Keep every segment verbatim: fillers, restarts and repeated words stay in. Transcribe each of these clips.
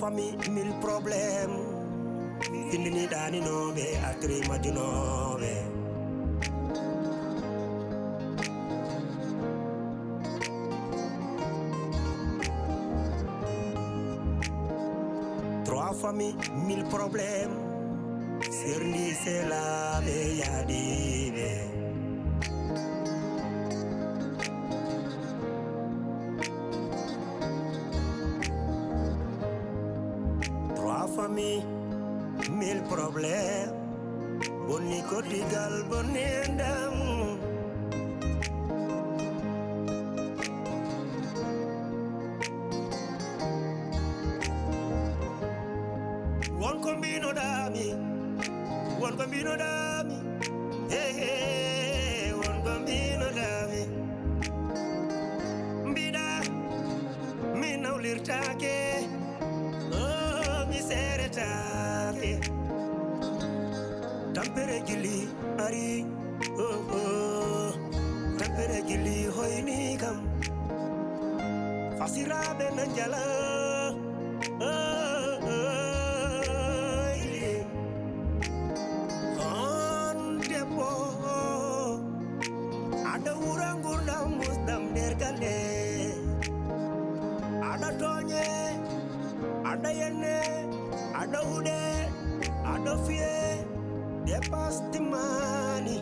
Famille, mille problèmes. Findini ɗaninooɓe, artiri majjunooɓe. Trois familles, mille problèmes. Serndi selaaɓe yaadiiɓe. Trois familles, mille problèmes. Bonni koddigal, bonni enɗam. Won ko mbinoɗaami, won ko mbinoɗaami, he, he, won ko mbinoɗaami. Mbiɗa, mi nawlirtaake, oh, mi seeretaake. Tampere gili ari, oh, oh. Tampere gili hoyni kam. Fasiraaɓe na njala, oh, oh, yeah. On debbo, aɗa wura ngurdam musɗam nder galle. Aɗa tooñe, aɗa yenne, aɗa huɗe, aɗa fiye, dépasse timmaani.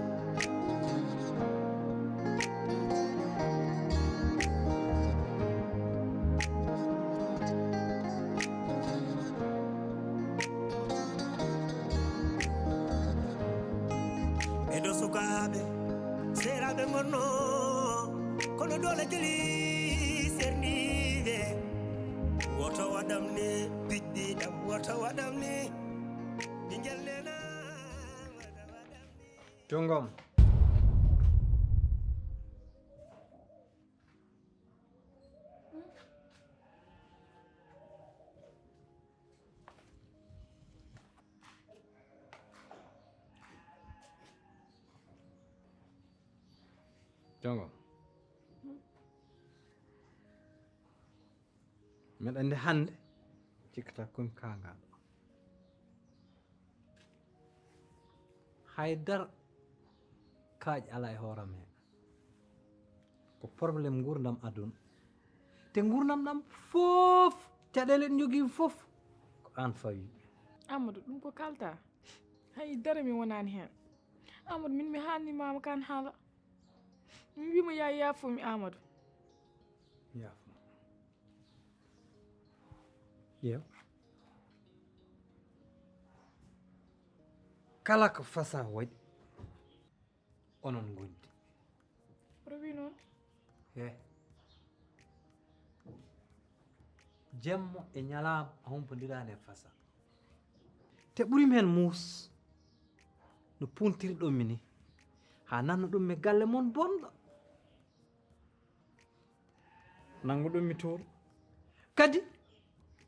Ɓeɗo sukaaɓe, seeraaɓe ngonno, kono doole kili serniiɓe. Woto waɗam ni, piɗɗi ɗam, woto waɗam ni, ɓinngel nena, woto waɗam ni. Junngom. Junngom. Mbeɗa anndi hannde cikkata komi kaangaaɗo. Hay dara kaaƴe alaa e hooram hee. Ko problème nguurndam aduna. Te nguurndam ɗam fof, caɗeele ɗe njogii fof, ko aan fawi. Amadou, ɗum ko kalta. Hay dara mi wonaani heen. Amadou, min mi haalni maama kan haala. Mi wiima ya yaafo mi Amadou. Yaafo. Yew. Kala ko fasaa waɗi, onon ngondi. Oɗo wi noon? He. Jemma e ñalaama a humpondiraani e fasaa. Te ɓuri mi heen muus no puntirɗon mi ni. Haa nanno ɗum mi galle mon bonɗo. Nanngu ɗum mi tour. Kadi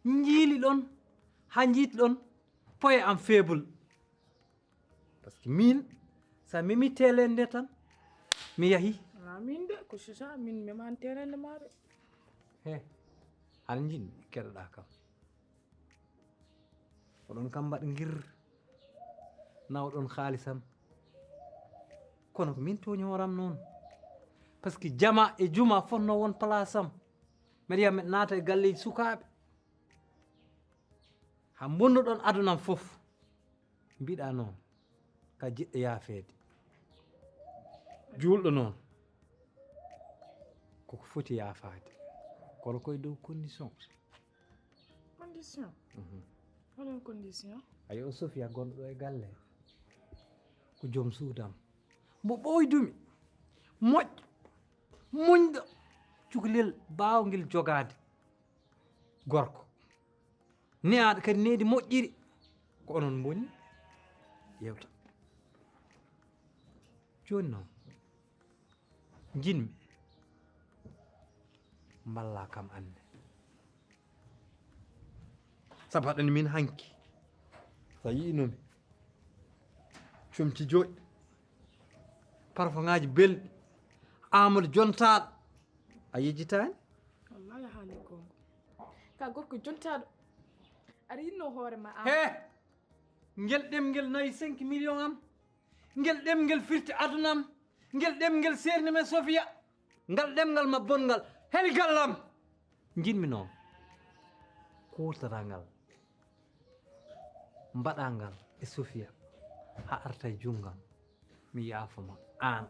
njiili ɗon, haa njiiti ɗon, poye am faible. Parce que min, so a memi telen nde tan, mi yahi. Ah, min de, ko c'est ça, min memani telen nde maare. He, aɗa njiɗmi keɗoɗa kam. Oɗon kam mbaɗ ngir nawɗon xaalisam. Kono ko min tooñi hooram noon. Parce que jama e juma fotno won place am. Mbeɗa yaha mbeɗa naata e galleeji sukaaɓe. Haa mbonnuɗon adunam fof. Mbiɗa noon, ka jiɗɗo yaafeede. Juulɗo noon, koko foti yaafaade. Kono koye dow condition. Condition? Mhm. Hoɗon condition? Ayo, o Sofia gonɗo ɗo e galle. Ko joom suudam. Mbo ɓooydumi. Moƴƴo. Muñɗo. Cukalel baawngel jogaade. Gorko. Ne'aaɗo kadi needi moƴƴiri. Ko onon mboni yewta. Jooni noon, njiɗmi mballa kam annde. Sabu haɗani min hanki. So a yi'inomi. Comci joɗɗi. Parfumŋaaji belɗi. Amadou jontaaɗo. A yejjitaani? Wallahi a haali goonga. Ka gorko jontaaɗo. Aɗa yiɗno hoore ma an. He! Ngel ɗemngel nayi cinq millions am. Ngel ɗemngel firti aduna am. Ngel ɗemngel seerni men Sofiya. Ngal ɗemngal ma bonngal heli gallam. Njiɗmi noon kuurtoɗaa ngal, mbaɗaa ngal e Sofiya haa arta e junngo am. Mi yaafo ma aan.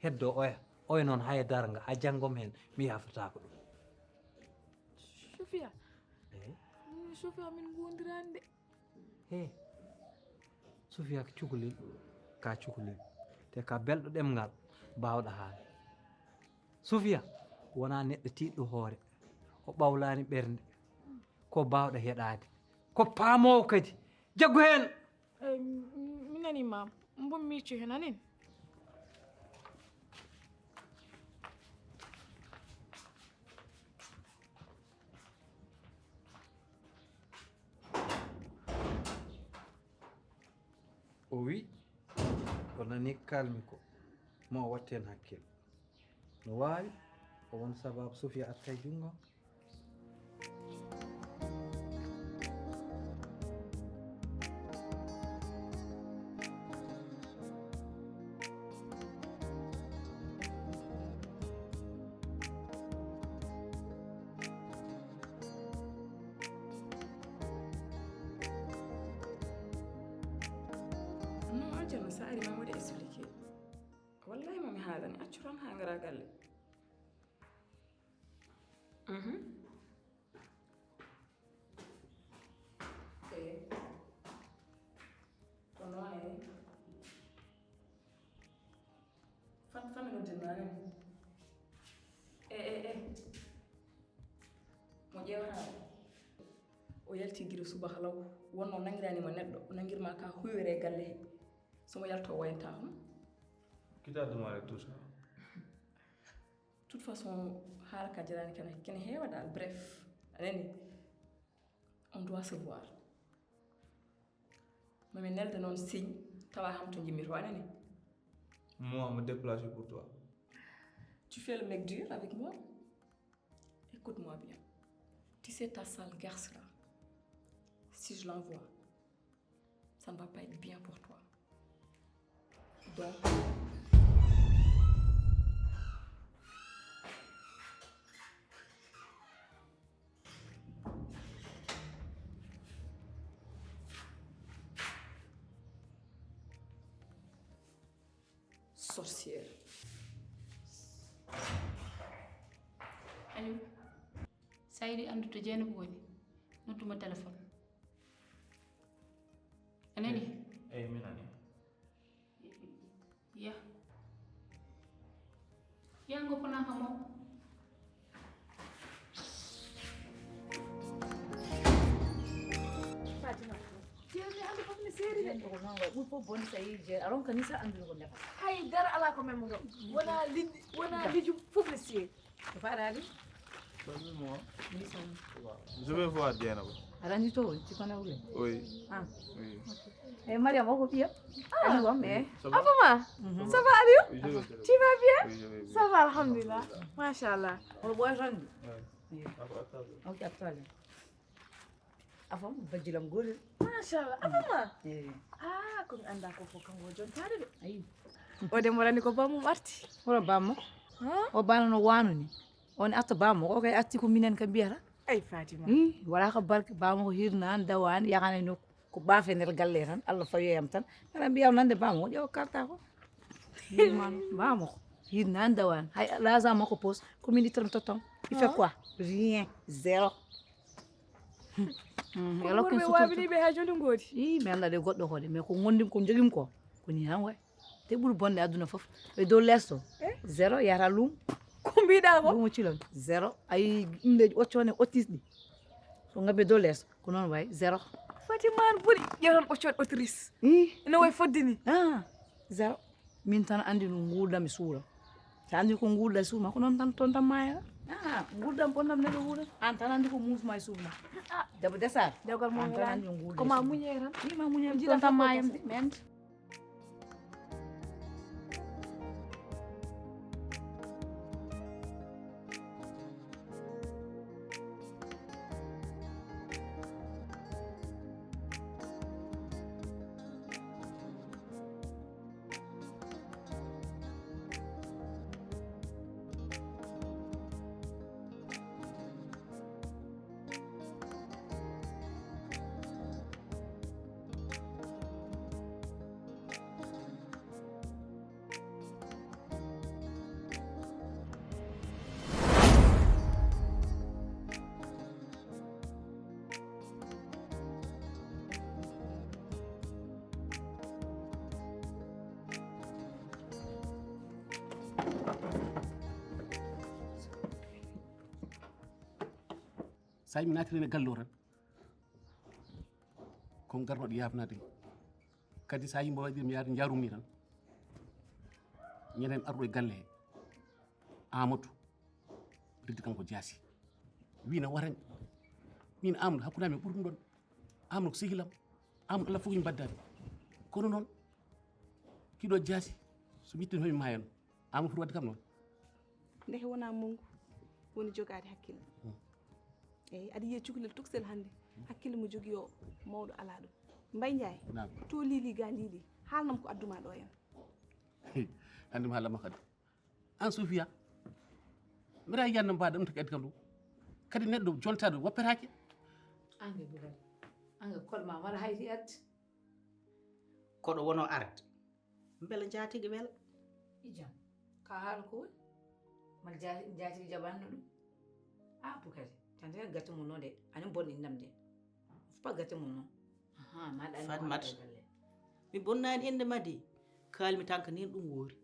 Heddo oya, oya noon haya darnga a janngom heen, mi yaafataako ɗum. Sofiya. Eyi. Sofiya, min ngondirani de. He, Sofiya ko cukalel, ka cukalel. Te ka belɗo ɗemngal, baawɗo haala. Sofiya wonaa neɗɗo tiiɗɗo hoore, o ɓawlaani ɓernde, ko baawɗo heɗaade, ko paamoowo kadi. Jaggu heen! Eyi, mi nani ma. Mbon miico heen anin. O wi, o nani kalmi ko, ma o wattu heen hakkil. No waawi, o won sababu Sofiya arta e junngo. Non, Aljanna, sa ari ma waɗi expliqué. Wallahi, momi haalani, accu tan haa ngara galle. Mhm. Eyi. Ko noon, eyi. Fan, fan mi noddin ma, nani? E, e, e. Mo ƴeewata. O yalti gila subaka law, wonno nangirani mo neɗɗo, o nangir ma ka huywere e galle he. So mo yalto o wayanta, hmm? Qui t'a demandé tout ça? Toute façon, haala ka jarani kene, kene heewa dal. Bref, a nani? On doit se voir. Mami nelde noon signe, tawa ham to jimmi to, a nani? Moi, me déplacer pour toi. Tu fais le mec dur avec moi? Écoute-moi bien. Tu sais, ta sale garce là, si je l'envoie, ça ne va pas être bien pour toi. Donc, sorcière. Allo. Sa yiɗi anndude to Jeynaba woni, nodduma téléphone. A nani? Eyi, mi nani. Ya. Ya, ngoppanaa kam o. Fatima, jeeri hannde fof ne seeri de. Ko noon wayi, ɓuri fof bonde so a yii jeeri, a ronka ni sa anndude ko ndefata. Hay dara alaa ko memmoto. Wona liɗɗi, wona liƴƴi, fof ne seeri. Ko faɗaade? Salut, moi. Ndeysan. Je vais voir Dieynaba. Aɗa anndi to woni, tu connais où il est? Oui. Ah. Oui. Eh, Mariam, o ko ɓiyam? Aliou am, eh. Ça va? Abama, Oui, ça va Aliou? Oui, je vais bien. Tu vas bien? Oui, je vais bien. Ça va, alhamdulillah. Machallah. Oɗo ɓooya toon de? Ouais. Oui. Attends, attends. Ok, à tout à l'heure. Afam, bajjilam gootel. Machallah. Abama. Eyi. Ah, ko mi anndaa ko fof kanko o jontaade de. Ayi. O de mborani ko bamum arti. Wala bammo. O bana no wano ni. On arta bammo, o kay arti ko minen ka mbiyata. Ay Fatima. Hmm, wala ka barke bammo ko hirnan dawan yakana no ko bafe nder galle tan Allah fayoyam tan. Kala mbiyam nande bammo o ƴewa karta ko. Hirman bammo ko hirnan dawan. Hay laza makko pos ko min ittam tottam. Il fait quoi? Rien. Zéro. Yalla ko worɓe wawini ɓe ha joni ngodi. I mi anda de goɗɗo ko de mais ko gondim ko jogim ko ko ni tan way. Te ɓuri bonde aduna fof ɓe dow leeso. Zéro yata luumo. Ko mbiɗa ko? Luumo cilon zéro. Ayi indeji occone ottis ɗi. So ngabbe dow leeso ko noon way zéro. Fatima an ɓuri ƴetan occon otrice. I no way fodde ni. Ah, zéro. Min tan andi no nguurda mi suura. Sa andi ko nguurda suuma ko noon tan toon tan maaya. Ah, nguurdam bonɗam neɗɗo wuura. An tan andi ko muusma e suuma. Debbo desar. Dewgal mo an tan andi nguurda. Ko ma muñe tan. Ni ma muñe toon tan maaya. Men. So mi naatiri e galle o tan, ko garnoɗo yaafnaade. Kadi so yimɓe waɗi mi yaade njaarumi tan, ñanden arɗo e galle he, Amadou riddi kanko jaasi. Wi na watani. Min Amadou hakkunde amin ɓuri ɗum ɗon. Amadou ko sehilam. Amadou Allah fof min mbaddani. Kono noon, kiɗo jaasi, so mi ittino mi maayano. Amadou foti waɗde kam noon. Ndeke wonaa monngu woni jogaade hakkille. Eyi, aɗa yiya cukalel tokosel hannde. Hakkille mo jogii o mawɗo alaa ɗum. Mbay Njaay, to liili ga liili. Haalnam ko adduma ɗo en. Hannde mi haalama kadi. Aan Sofiya, mbiɗa yiyanno mbaɗa ɗum taki addi kam ɗum. Kadi neɗɗo jontaɗo woppetaake. Ange Boubacar, ange kolma mala hayti addi. Koɗo wono arde. Mbela njaatigi wela. Ijam, ka haala ko woni? Mal njaatigi jabanno ɗum? A Boubacar, tante gatti mum no de, anin bonni ndam de. Fupa gatti mum no. Aha, ma ɗan Fatmat. Mi bonnani inde ma de. Kalmi tan ko nin ɗum woori.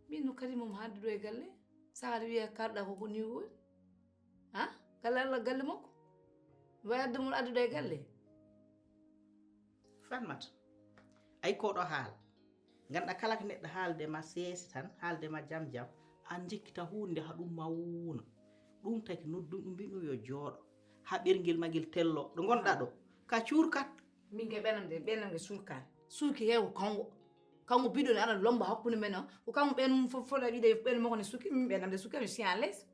Min no kadi mum haalduɗo e galle. Saare wiya karɗa ko ko ni woori. Ha? Galle Allah galle makko. Wawi addu mum adduɗo e galle. Fatmat. Ay ko ɗo haal. Ganduɗa kala ko neɗɗo haalde ma seesi tan, haalde ma jam jam, an jikkita hunde ha ɗum mawna. Ɗum taki noddu ɗum mbiɗum yo jooɗo. Ha ɓerngel magel tello. Ɗo gonɗa ɗo. Ka cuurkat. Min ke ɓenam de, ɓenam ke suukan. Suuki he ko kango. Kanko biɗo ne ana lomba hakkunde men o. Ko kanko ɓen fof fof wiide ɓen mo kono suuki, min ɓenam de suuki mi siyan les.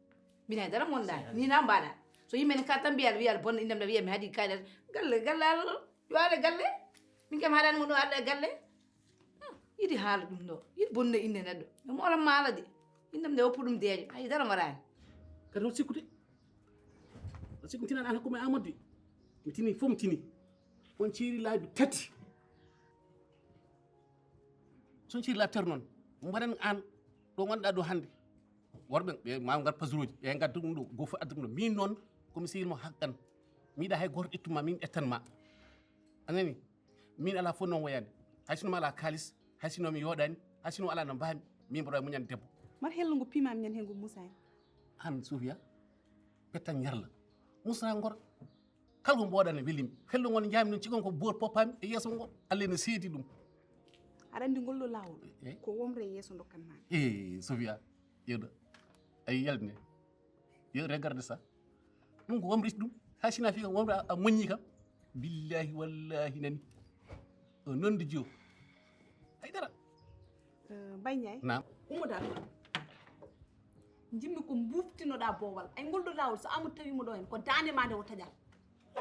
Mina dara mon da. Ni na mbaɗa. So yimɓe ne ka tan mbiya wiya bon indam da wiya mi hadi kayda. Galle galle ala ɗo. Yo ala galle. Min kam haɗani mo ɗo ala galle. Yiɗi haala ɗum ɗo, yiɗi bonde innde neɗɗo. Mi moola maala de. Innde am nde woppu ɗum deeƴo. Ayi dara maraani. Kadi hol sikkude? Hol sikku mi tinani an hakkunde Amadou de? Mi tini fof mi tini. On ceeri laabi tati. So on ceeri laabi tati noon, mbaɗan an ɗo ngonɗa ɗo hannde. Worɓe ɓe ma ngar pasuruuji, ɓe ngadda ɗum ɗo, goo fof adda ɗum ɗo. Min noon, ko mi sehil mo haqqan. Mi yiɗa hay gooto ƴettu ma, min ƴettan ma. A nani? Min alaa fof noon woyaani. Hay sinno mi alaa kaalis, hay sinno mi yooɗaani, hay sinno alaa no mbaami, min mboɗo waawi muñande debbo. Mbaɗa hello ngo piimaami ñande heen ngo muusaani. Aan Sofiya, pettan yarla. Musa ngor, kala ko mboɗa ne welimi. Hello ngo ne njaami noon cigon ko boor poppaami e yeeso ngo, Allah ne seedi ɗum. Aɗa anndi ngol ɗo laawol, eh? Ko womre e yeeso ndokkan maa. Eh, Sofiya, yeɗo. Ay yalde nde. Yo regarde ça. Ɗum ko wamriti ɗum. Hay sina fi kam wamra a moññi kam. Billahi wallahi nani. O nonde jo. Hay dara. Eh, Mbaye Ndiaye. Naam. Ummo dal. Njimmi ko mbuftinoɗa boowal. Ay ngol ɗo laawol so Amadou tawi mo ɗo hen ko daande ma nde o taƴal.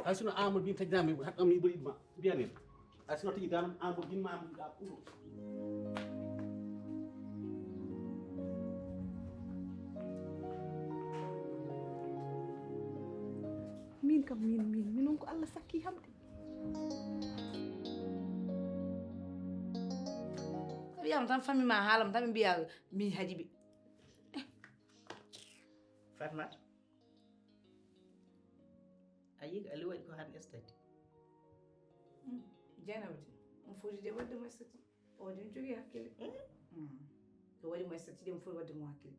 Hay sino Amadou bin taƴanaama haɗɗam mi ɓuri ma mbiyan en. Hay sino tigi daanam Amadou bin ma Amadou ɗa kuɗo. Min kam min min minon ko Allah sakki hamde. Ko wiyam tan fammi ma haalam tan ɓe mbiya mi hajibi. Fatmata. A yi'i ko Aliou waɗi ko hannde estati. Jeynaba de, on foti de waɗde mo estati. O waɗi mo jogii hakkille. O waɗi mo estati de, mo foti waɗde mo hakkille.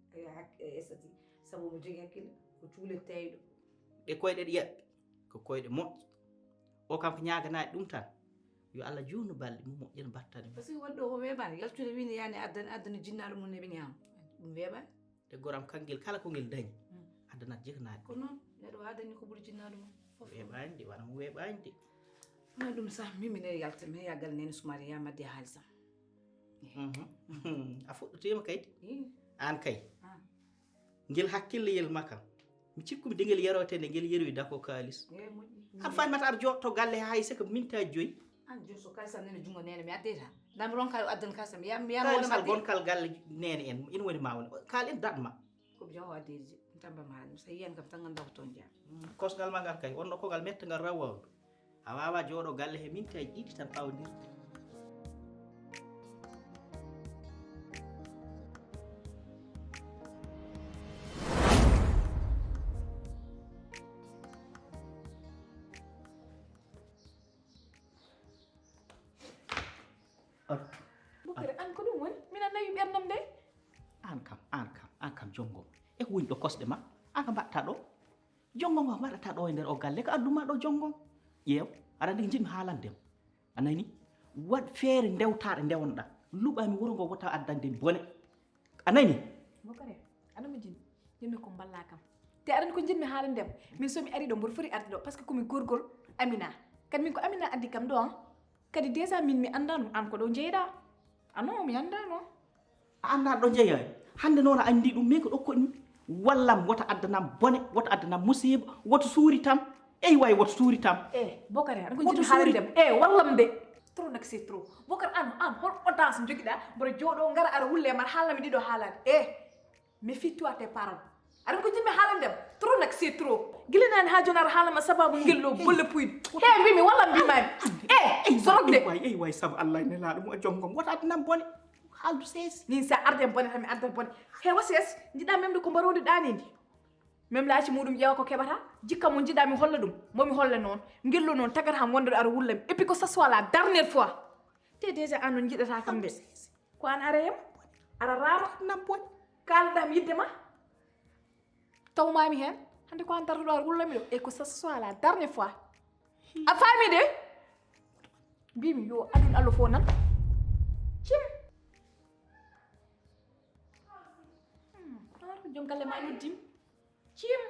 Estati, sabu mo jogii hakkille, ko cuulet tawiɗo. Ɗe koyɗe ɗe yaɓɓi, ko koyɗe moƴƴe. O kam ko ñaaganaaɗe ɗum tan. Yo Allah juutnu balɗe mum, moƴƴina battane mum. Parce que waɗi ɗo ko weeɓaani, yaltude wiide yaani addani, addani jinnaaɗo mum ne ɓe ñaama. Ɗum weeɓaani. Te goram kangel kala ko ngel dañi, addanat jikanaade. Ko noon, neɗɗo wa dañi ko ɓuri jinnaaɗo mum. Fof weeɓaani de, wano mo weeɓaani de. Wona ɗum sah, min mi nani yalta, mi yagal nene sumaari ya madde haalisam. A fuɗɗotiima kay. Aan kay. Ngel hakkilleyel ma kam. Mi cikkumi de ngel yeroyte nde ngel yeroyi dako kaalis. An fay mata ar jooɗto galle hay saka minta joyi. An joni so kalisam nene jungo nene mi addeta. Dami ronka yo addan kalisam ya mi ya. Kalisal gonkal galle nene en ina woni ma woni. Kal en datma. Ko bi jawa addeji tamba ma so yiyan kam tan ganda ko ton jaa. Kosgal ma ngal kay wonno kogal metta ngal rawwawdu. A waawaa jooɗo galle he minteeji ɗiɗi tan ɓawdir. Bukere an ko ɗum woni min a nawi ɓernam de. An kam an kam an kam jonngo e ko woni ɗo kosɗe ma an ka mbaɗta ɗo. Jonngo ngo waɗata ɗo e nder o galle ko addu ma ɗo jonngo. Ƴeew, aɗa andi ko njiɗmi haalande ma. A nani? Waɗ feere ndewtaɗe ndewonɗa. Luɓami wuro ngo wota addande mi bone. A nani? Bokare, aɗa mi jin. Jinmi ko mballa kam. Te aɗa andi ko jinmi haalande ma. Min so mi ari ɗo mboɗo foti arde ɗo parce que ko mi gorgol Amina. Kadi min ko Amina addi kam ɗo an. Kadi déjà min mi anndaa ɗum, aan ko ɗo njeyɗaa? Ah non, mi anndaa non. A anndaa ɗo njeyaa? Hannde noon a anndi ɗum, min ko ɗo koɗmi. Wallam wota addanam bone, wota addanam musiiba, wota suuritam. Ey way, wota suuritam. Eh, Bokar, aɗa ko wota jiɗmi haalande suuri- ma. Eh, wallam de. Trop nak c'est trop. Bokar, aan, aan, hol audace njogiɗaa? Mboɗo jooɗoo, ngara aɗa wulle ma, haalna mi ɗiɗo haalaade. Eh, méfie-toi tes paroles. Aɗa ko jiɗmi haalande ma. Trop nak c'est trop. Gila naane haa jooni aɗa haalna ma sababu ngel ɗo bolle puyɗe. He, mbimi walla mbimami. Eh, so rokde. Ey way, ey way, sabu Allah e nelaaɗo mum e jom ngom. Wota addanam bone. Haaldu seesi. Min sa arde bone tan mi ardat bone. He wa seesi. Njiɗa memde ko mbarondi ɗaanindi. Mem laaci muɗum ƴeewa ko keɓata. Jikka mo njiɗa mi holla ɗum. Mo mi holla noon. Ngel ɗo noon tagata haa ngondoɗo aɗa wullami. Et puis ko ce soit la dernière fois. Te déjà aan on njiɗata kam de. Ko aan ara hem. Aɗa raama. Wota addanam bone. Kaalɗam yidde ma. Tawmaami heen, hannde ko aan dartoɗo aɗa wullami ɗo. Et que ce soit la dernière fois. A faami de? Mbimi yo adun Allah fof nan. Cim. Hmm, ar, joom galle ma noddimi. Cim.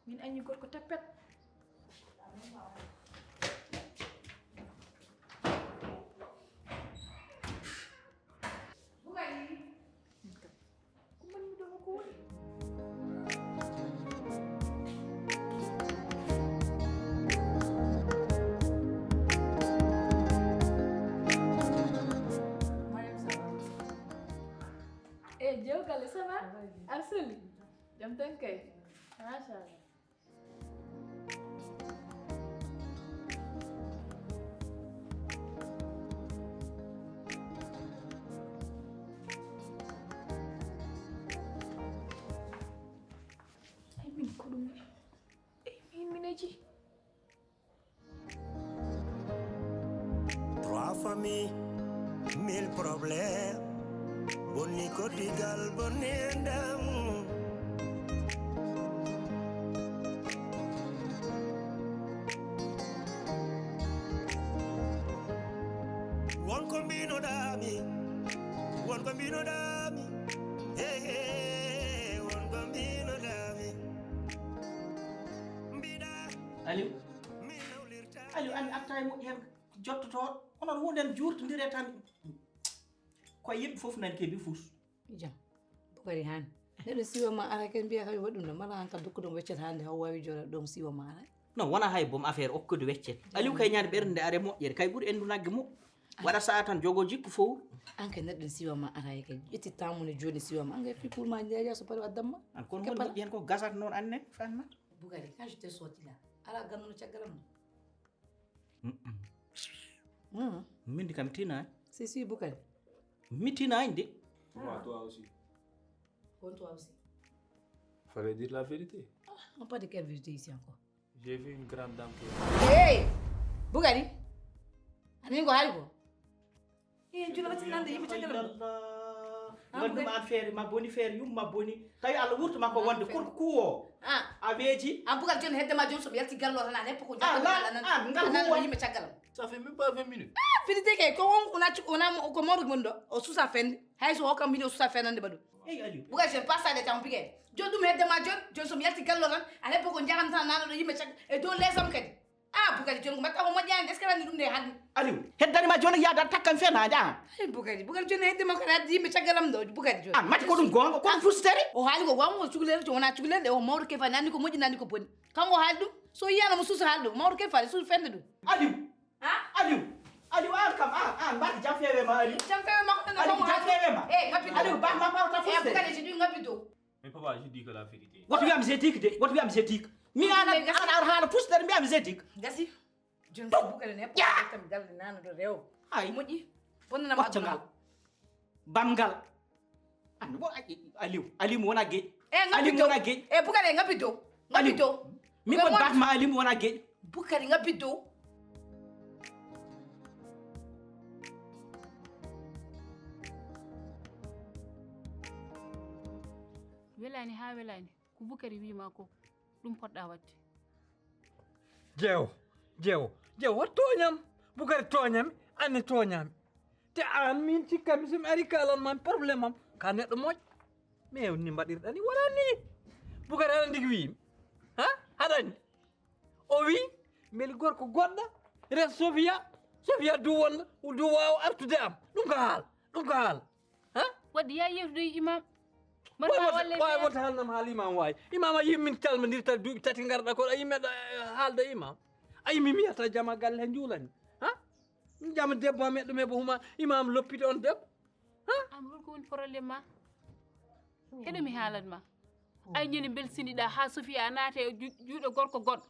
Min anni gorko tappet. Bugani. Ko mbaɗmi ɗo ko woni? Mariam, ça va? Eh, Diaw Galle, ça va? Ça va, oui. Arseli? Jam tan kay. Machallah. Ay, min ko ɗum ni? Ay, min mineji. Trois familles, mille problèmes. Bonni koddigal, bonni enɗam. Won ko mbinoɗami, won ko mbinoɗami. Hey, hey, won ko mbinoɗami. Mbiɗa Aliou. Aliou, an atta e moƴƴi hen jottoto, onon hunden juurtondire tan. Koye yimɓe fof nani ke bi fus. Jam. Bukari han. Neɗɗo siwa ma ara ken mbiya kay waɗum ɗo, mala han ka dukkuɗo mo weccet hande haw wawi jora ɗon siwa ma ara. Non, wona hay bom affaire okkude weccet. Aliou kay ñande ɓernde are moƴƴere, kay ɓuri endu nagge mo. Waɗa sa'a tan jogo jikku fow. An kay neɗɗo siwa ma ara kay. Ƴetti tamu ne joni siwa ma. An kay fi pour ma ndeja so pare waddamma. An kono woni moƴƴi hen ko gasat non anne fanma. Bukari, quand je t'ai sorti là, ala gannuno caggalam no. Min di kam tinaani. Si, si, Bukari. Mi tinaani de. Toi, toi aussi. Bon, toi aussi. Fallait dire la vérité. On parle de quelle vérité ici encore? J'ai vu une grande dame qui Hey! Bukari. Ani ko hari ko? Iye jula wati nande yimɓe caggal mum. Nganduma an feere ma boni, feere yumma boni. Tawi Allah wurtuma ko wonde kurko kuwo. A weeji. An bugal joni hedde ma joni somi yalti gallo tan a neppo ko jaggal an ngal huwa yimɓe caggal. Ça fait même pas vingt minutes. Ah, fidide kay ko on on acci on am ko mawɗo mon ɗo o susa fende. Hay so hokkam mini o susa fenande baɗum. Ey Aliou. Bugal joni passade tan pige. Joni ɗum hedde ma joni joni somi yalti gallo tan a neppo ko jagan tan nana ɗo yimɓe caggal e dow lesam kadi. Ah, Bukari, joni ko mbaɗɗa ko moƴƴani, est-ce que aɗa anndi ɗum nde hannde? Aliou, heddani ma joni ko yaada takkan fenaade an. Ay, Bukari, Bukari, joni hedde ma ko addi yimɓe caggal am ɗo, Bukari, joni. An mati ko ɗum goonga, ko ɗum fustere? O haali ko goonga, o cukalel, to wona cukalel, de o mawɗo kefa, nanni ko moƴƴi, nanni ko boni. Kanko o haali ɗum, so yiyano mo suusa haali ɗum, mawɗo kefa, suusa fende ɗum. Aliou. Ha? Aliou. Aliou, an kam, an, an, mbaɗi jam fewe ma, Aliou. Jam fewe ma ko ɗum Aliou, jam fewe ma. Eh, ngappi ɗum. Aliou, ba ma mawta Eh, fustere. Bukari, si ɗum ngappi ɗum. Mais papa, je dis que la vérité. Woto wiyam zétique de, woto wiyam zétique. Mi ana ana ar haala fustere mbiyam zétique. Gasi. Joni ko bukale ne. Tam galle nana do rew. Ay. Moƴƴi. Bonnana ma. Wacca ngal. Bam ngal. Andu bo Aliou, Aliou mo wona geej. Eh, Aliou mo wona geej. Eh, bukale ngabbi do. Ngabbi do. Mi ko bak ma Aliou mo wona geej. Bukale ngabbi do. Welani ha welani. Ko Bukari wiima ko. Ɗum poɗɗa waɗde. Jeewo, jeewo, jeewo, waɗ tooñam. Bukari tooñami, anne tooñami. Te aan min cikkami so mi ari kalan ma problème am. Ka neɗɗo moƴ. Mais ni mbaɗirɗa ni wala ni. Bukari aɗa ndigi wiimi. Ha? Haɗa anndi? O wi mbeli gorko goɗɗo res Sofia. Sofia du wonno du waawa artude am. Ɗum ko haal. Ɗum ko haal. Ha? Waɗde yaa yewtude e imam. Mbaɗa walle wawi wonta haalnam haala imam wawi. Imam a yimmin calmodirta duuɓi tati garɗa ko a yimmeɗa haalda imam. A yimi miyata jama galle he njuulani. Ha? Jama debbo a meɗɗo me bo huma imam loppito on debbo. Ha? Am hol ko woni problème ma? Heɗo mi haalat ma. Ay ñande mbelsiniɗa ha Sofia naata e juuɗe gorko goɗɗo.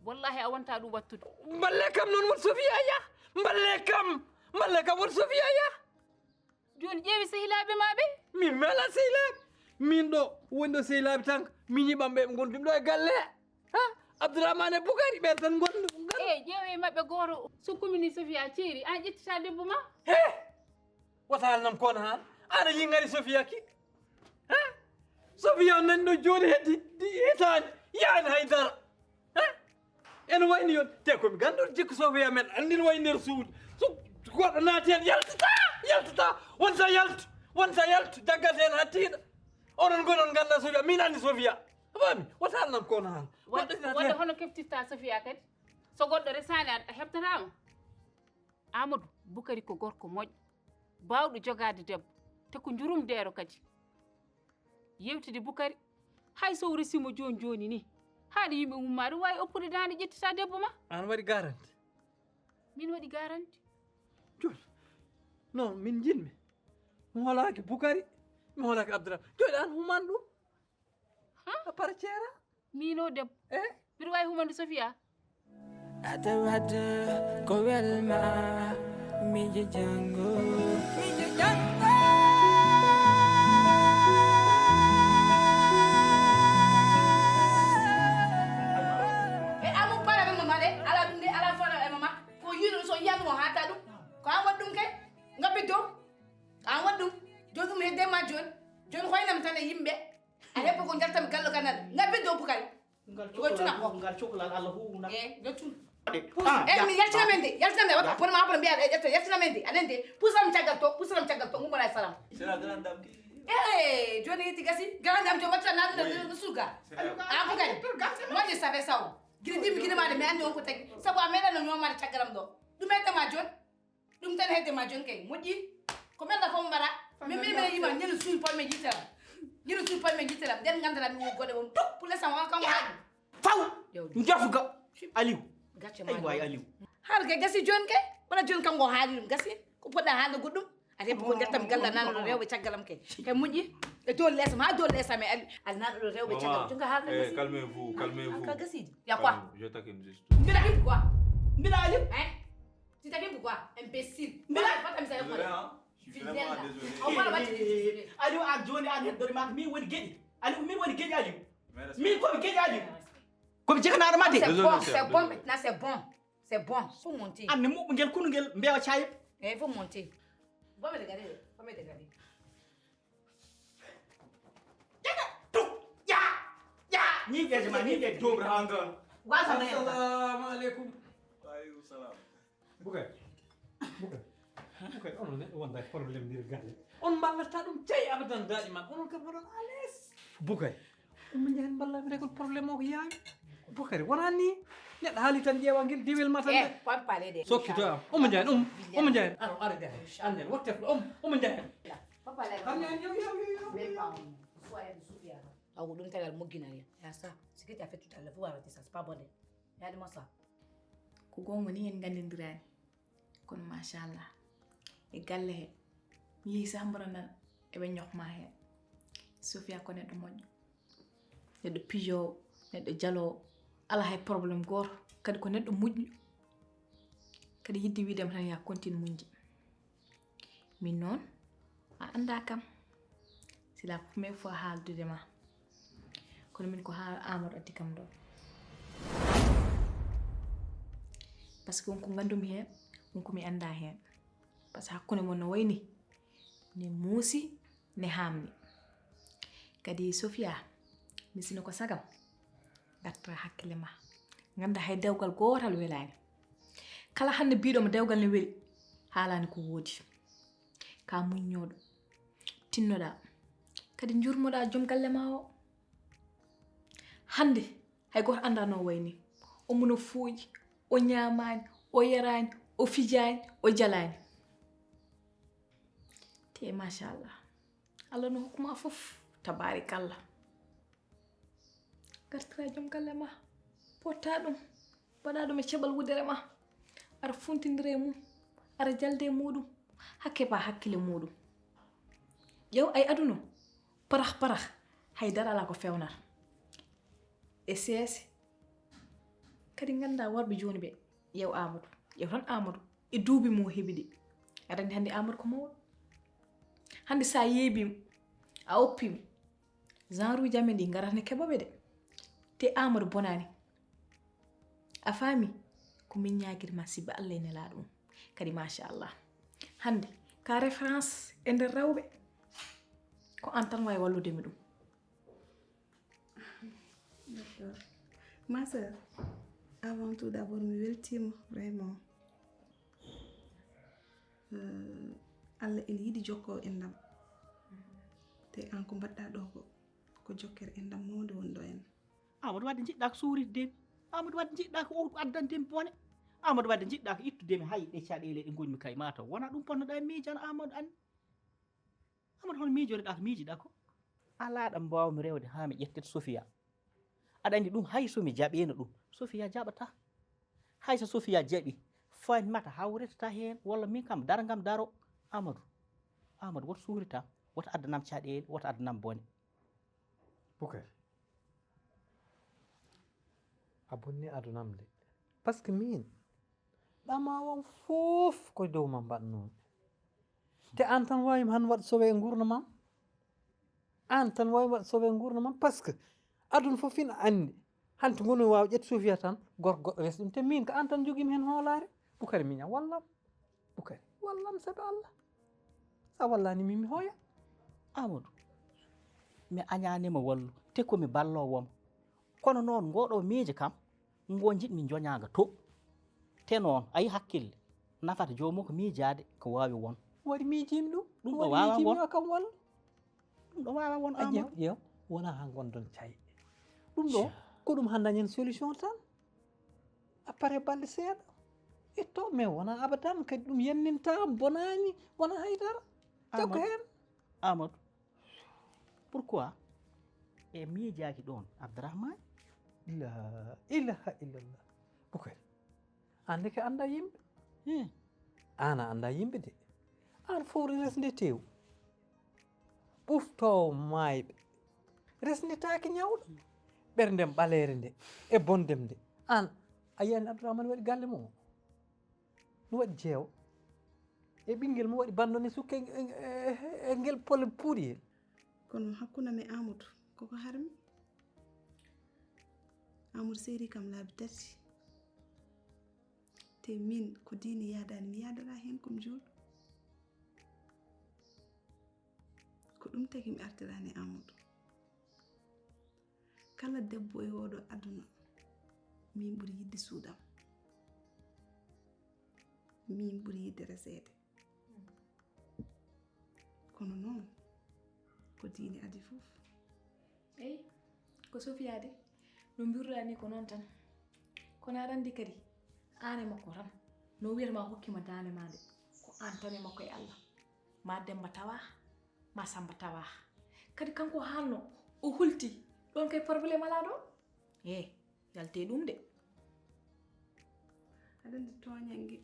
Wallahi a wonta ɗum wattude. Mballe kam noon won Sofia ya. Mballe kam. Mballe kam won Sofia ya. Jooni ƴeewi sehilaaɓe ma ɓe. Min mela sehilaaɓe. Min ɗo woni ɗo sehilaaɓe tan mi ñiɓan ɓe ɓe ngondumi ɗo e galle. Ha? Abdourahmane e Bukari ɓen tan ngonɗo. Eyi ƴeewe maɓɓe gooto so kumini Sofia ceeri an ƴettita debbo ma. He! Wata haalnam kono haan. Aɗa yiŋari Sofia ki? Ha? Sofia nani ɗo jooni heddi hitaande yaani hay dara. Ha? Ene wayni yon te komi ganduɗo jikku Sofia men anndi no wayi nder suudu. So goɗɗo naati hen yaltata yaltata wonta yaltu wonta yaltu jaggata hen ha tiiɗa. Onon goni on ganda Sofia min anndi Sofia. A faami? Wata haalnam kono haan. Wadde hono keftirta Sofia kadi? So goɗɗo resaani a heɓtataama. Amadou, Bukari ko gorko moƴƴo, baawɗo jogaade debbo, te ko njurumdeero kadi. Yewtide Bukari, hay so o resiima jooni jooni nii, haade yimɓe ummaade, waawi oppude daande ƴettita debbo ma. Aan waɗi garanti? Min waɗi garanti. Jooni, non min njiɗmi. Mi holaaki Bukari, mi holaaki Abdourahmane. Jooni aan human ɗum? A para ceera? Miino debbo. Eh? Mbiɗa waawi humande Sofia. Ata wadde ko welma mijo jango mijo jango. E amu para men mama de ala ɗum de ala fara e mama ko yiɗum so yiyanmo hata ɗum ko an waɗi ɗum kay ngabbi dow ko an waɗi ɗum joni ɗum hedde ma joni joni hoynam tan e yimɓe a hebbo ko jaltam gallo kanal ngabbi dow bukari Ngal Ko tuna ko. Ngal coklal Allah huwuna. Eh, ngal tun. Ah, eh, mi yaltina men de, yaltina men wata bon ma bon biya yaltina yaltina men de. Anen de, pusaram caggal to, pusaram caggal to, ngumara salam. C'est la grande dame qui. Eh, joni ti gasi, grande dame joma tan nan no suga. Ah, bugari. Moi je savais ça. Giri dimi giri ma de mi andi on ko tagi. Sabu a meɗa no nyoma de caggaram do. Dum ete ma jon. Ɗum tan hedde ma jon kay moƴƴi ko men ɗa fof mbaɗa min min mbiɗa yima ñande suuy pol men yitteram ñande suuy pol men yitteram nden nganndaɗa mi wo goɗe mum tuk pour l'instant on kam haali faw jofga aliw gacce ma wawi aliw haala kay gasi joni kay wona joni kam ngo haali ɗum gasi ko poɗɗa haalde goɗɗum a debbo ko ndettami galla nanoɗo rewɓe caggalam kay kay moƴƴi e dow lesam ha dow lesam e ali ali nanoɗo rewɓe caggalam jonga haalde gasi calmez vous calmez vous ka gasidi ya quoi je taquine juste mbiɗa himɓe quoi mbiɗa ali Ti taki pourquoi imbécile. Mbila fata mi sa yokko. Aliou an joni an heddori mak min woni geɗi. Aliou min woni geɗi Aliou. Min komi geɗi Aliou. Komi jeganaɗo ma de. C'est bon, c'est bon maintenant, c'est bon. C'est bon. Faut monter. An ne muɓɓo ngel kunu ngel mbewa cayib. Eh, faut monter. Faut me regarder. Faut me regarder. Ñiiƴeeje ma ñiiƴeeje jomri haa ngaan. Assalamu aleykum. Waaleykum salam. Bukay. Bukay. Bukay onon neɗɗo wonda e problème nder galle. On mballata ɗum cey abadan daɗi man onon kam oɗon à l'aise. Bukay. Umma Njaay mballa mi régol problème o ko yaawi. Bukari wona ni neɗɗo haali tan ƴeewa ngel diwel ma tan. Eh, pam pale de. Sokkito am. Umma Njaay um. Umma Njaay. Aro ara gay. Anden wotte um. Umma Njaay. Papa le. Kam ñaan yow yow yow yow. Même pas on. Soit elle souffre. Aw ɗum tagal mugginal ya. Ya sa. Ce que tu as fait tout à l'heure, faut arrêter ça, c'est pas bon de. Ya de moi ça. Ko gonga ni en gandindirani. Kono machallah. E galle he. Mi yehi sah mboranal eɓe ñohma he. Sofia ko neɗɗo moƴƴo. Neɗɗo pijowo, neɗɗo jalowo. Ala hay problème goto. Kadi ko neɗɗo muƴƴo. Kadi yidde wiidema tan ya continue muñde. Min noon a anndaa kam. C'est la première fois haaldude ma. Kono min ko haala Amadou addi kam ɗo. Parce que wonko nganndumi heen, wonko mi anndaa heen. Parce que hakkunde mon no wayni ne muusi, ne haamni. Kadi Sofia, Mi sino ko sagam, gartira hakkille ma. Ngannda hay dewgal gootal welaani. Kala hannde biiɗo mo dewgal ne weli, haalaani ko woodi. Ka muññooɗo, tinnoɗaa, kadi njurmoɗaa joom galle ma o. Hannde, hay gooto anndaa no o wayni. Omo no fuuji, o ñaamaani, o yaraani, o fijaani, o jalaani. Te machallah, Allah no hokkuma fof, tabaarikalla. Gartira joom galle ma, potta ɗum, mbaɗa ɗum e caɓal wudere ma, ara funtindira e mum, ara jalde e muɗum, hakke ba hakkille muɗum. Ƴeew ay aduna, parax parax, hay dara alaa ko fewnata. E seese, kadi ngannda worɓe jooni ɓe, ƴeew Amadou, ƴeew tan Amadou, e duuɓi mo o heɓi ɗi. Aɗa anndi hannde Amadou ko mawɗo. Hannde sa yeeɓimo, a oppimo, genre uji amen ɗi ngarata ne keɓoɓe de. Te Amadou bonani. A faami? Ko min ñaagiri ma sibba Allah e nelaaɗo mum. Kadi machallah. Hannde ka référence e nder rewɓe. Ko an tan wawi wallude mi ɗum. D'accord. Ma sœur, avant tout d'abord mi weltima vraiment. Euh, Allah ene yiɗi jokko enɗam. Te an ko mbaɗɗa ɗo ko, ko jokkere enɗam mawde woni ɗo en. Amadou wadde jiɗɗa ko suuritde mi. Amadou wadde jiɗɗa ko o addande mi bone. Amadou wadde jiɗɗa ko ittude mi hay ɗe caɗeele ɗe gonmi kay mataw wona ɗum ponnoɗa e miijan Amadou an. Amadou hono miijotoɗa ko miijiɗa ko? Alaa ɗo mbaawmi rewde haa mi ƴettet Sofia. Aɗa anndi ɗum hay so mi jaɓiino ɗum Sofia jaɓataa. Hay so Sofia jaɓi, faamata hawritata heen walla min kam dara ngam daro. Amadou, Amadou woto suuritam, woto addanam caɗeele, woto addanam bone. Bukari, a bonni adunam de. Parce que min ɗama on fof ko dow ma mbaɗnoomi. Te an tan wawi han waɗ sowe e gurdam am. An tan wawi waɗ sowe e gurdam am parce que aduna fof ina anndi. Hanti ngoni wawi ƴettu Sofia tan gorko goɗɗo resi ɗum te min ko an tan jogimi hen hoolare. Bukari miña wallam. Bukari wallam sabi Allah. Sa wallani min mi hooya. Amadou, mi añanima wallu te komi ballowoma. Kono noon ngoɗo miijo kam ngo jiɗmi joñaga to. Te noon ayi hakkille nafata joomum ko miijaade ko waawi won. Waɗi miijiimi ɗum. Ɗum ɗo waawa won. Kam walla. Ɗum ɗo waawa won. A ƴeew ƴeew wona ha gondon cayi. Ɗum ɗo ko ɗum ha dañen solution tan. Après balɗe seeɗa itto mais wona abadan kadi ɗum yenninta bonaani wona haydara. Jokko heen. Amadou, pourquoi e miijaaki ɗoon Abdourahmane? La ilaha illallah. Bukari, aan ndeke annda yimɓe. Aan a annda yimɓe de. Aan fowri resnde tew. Ɓuftoowo maayɓe. Resnde taaki ñawɗo. Ɓerndem ɓaleere nde e bondem nde. Aan a yiyani Abdourahmane waɗi galle mum o? No waɗi jeewo e ɓinngel mo waɗi banndo ne sukke e ngel pole puuriyel. Kono hakkunde am e Amadou koko harmi. Amadou seeri kam laabi tati. Te min ko diine yaadaani mi yaadata heen ko mi juulɗo. Ko ɗum tagi mi artiraani Amadou. Kala debbo e ooɗo aduna min ɓuri yiɗde suudam. Min ɓuri yiɗde reseede. Kono noon ko diine adii fof. Eyi, ko Sofia de no mbiruɗaa ni ko noon tan. Kono aɗa anndi kadi aan e makko tan no wiyata ma hokkima daande ma nde ko aan tan e makko e Allah. Ma Demba tawa ma Samba tawa. Kadi kanko haalno o hulti ɗoon kay problème alaa ɗoon. Eyi, yalte ɗum de. Aɗa anndi tooñannge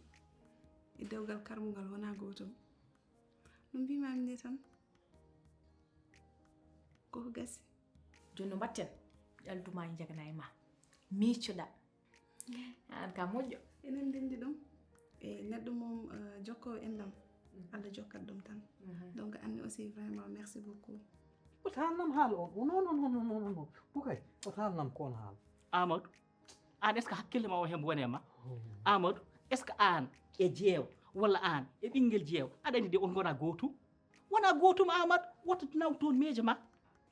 e dewgal karmungal wonaa gootum. No mbimami ni tan koko gasi. Jooni no mbatten? Ƴalduma jagana e ma miicoɗa. An ka moƴƴo. Enen ndendi ɗum e neɗɗo mum jokko enɗam. Allah jokkat ɗum tan. Donc anni aussi vraiment merci beaucoup. Wota haalnam haala on non non non non non bukay wota haalnam ko on haala. Amadou, an est ce que hakkille ma o hembo wone ma? Amadou, est ce que an e jeew walla an e ɓinguel jeew aɗa andi de on gona gootum? Wona gootum Amadou, woto naw toon miijo ma.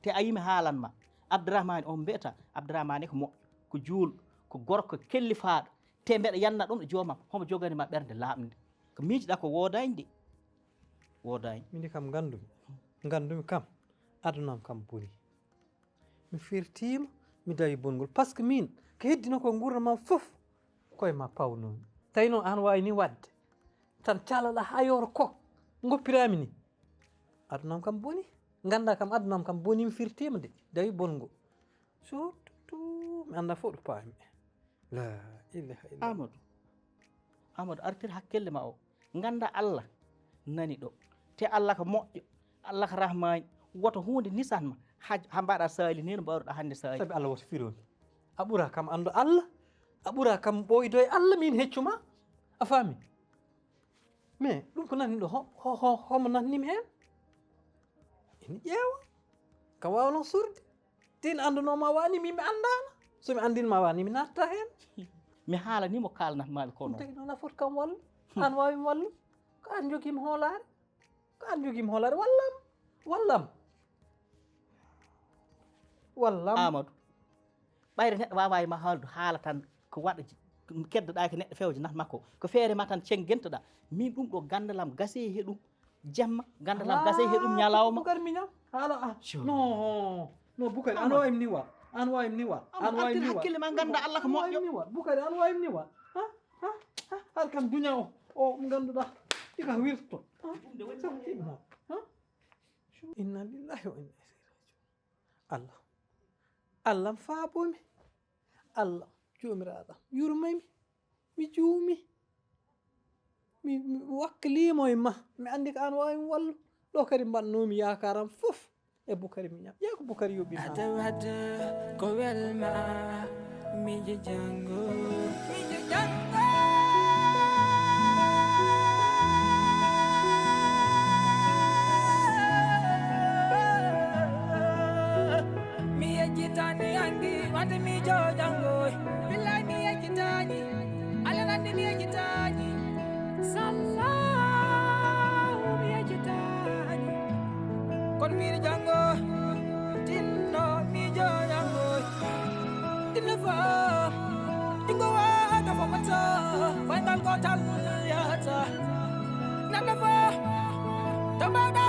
Te a yii mi haalan ma, Abdourahmane on mbiyata, Abdourahmane ko moƴƴo, ko juulɗo, ko gorko kellifaaɗo, te mbeɗa yanna ɗum e joomam, homo jogani ma ɓernde laaɓnde. Ko miijiɗa ko woodaani de. Woodaani. Mini kam nganndumi, nganndumi kam, adunam kam boni. Mi firtiima, mi dawi bongol. Par ce que min, ko heddino ko nguurndam am fof, koye ma pawnoomi. Tawi noon aan waawi ni waɗde. Tan calaɗa haa yooro ko ngoppiraami ni. Adunam kam boni. Ngannda kam adunam kam boni, mi firtiima de. Dawi bongol. Surtout, mi annda fof ɗo paami. La ilaha illa. Amadou. Amadou, artir hakkille ma o. Ngannda Allah nani ɗo. Te Allah ko moƴƴo. Allah ko rahmaani. Woto huunde nisan ma. Ha, ha mbaɗa saali ni no mbaɗuɗa hannde saali. Sabi Allah woto firomi. A ɓura kam anndu Allah. A ɓura kam ɓooydo e Allah, min heccu ma. A faami? Mais ɗum ko nanni ɗo, ho, ho, ho, homo nanni mi heen? Ene ƴeewa. Ka waawno surde. Tin annduno ma wani, min mi anndaana. So mi anndin ma wani, mi natta heen. Mi haalani mo kaalnat maami ko ɗum noon. Tagi noon a foti kam wallu. Aan waawi mi wallu. Ko aan jogii mi hoolaare. Ko aan jogii mi hoolaare. Wallam. Wallam. Wallam. Amadou. Ɓayre neɗɗo waawaa e ma haaldu haala tan ko waɗa ji-, keddoɗaa ko neɗɗo fewje nat makko. Ko feere ma tan cenggentoɗaa. Min ɗum ɗo ganndal am gasee he ɗum. Jamma, ganndal am gasee he ɗum ñalawma. Bukari miñam. Haala, ah. Sure. No, no, Bukari, aan waawi mi ni wa. Aan waawi mi ni wa. Aan waawi mi ni wa. Hakkille ma ngannda Allah ko moƴƴo. Aan waawi mi ni wa. Bukari, aan waawi mi ni wa. Ha? Ha? Ha? Har kam duña o, o ngannduɗaa. Ɗi ka wirto. Ha? Ɗum de woni. Ha? Inna lillahi wa inna ilayhi rajiun. Allah. Allah am faabomi. Allah, Joomiraaɗo am, yurmay mi. Mi juumi. Mi, mi wakkiliima e ma. Mi anndi ko aan waawi mi wallu. Ɗo kadi mbaɗnoomi yaakaar am fof e Bukari miñam. Yaa ko Bukari yoɓi ma. Adawada ko welma mijo jango. Mijo jango. Mi yejjitani anndi wata mijo jango. Billahi mi yejjitani. Alla nanndi mi yejjitani. Sallahu mi yejjitani. Kono miɗo janngo tinno mijo janngo. Tinno fo jungo wata fo mato. Fayngal gotal yata. Nanda fo to mbawɗa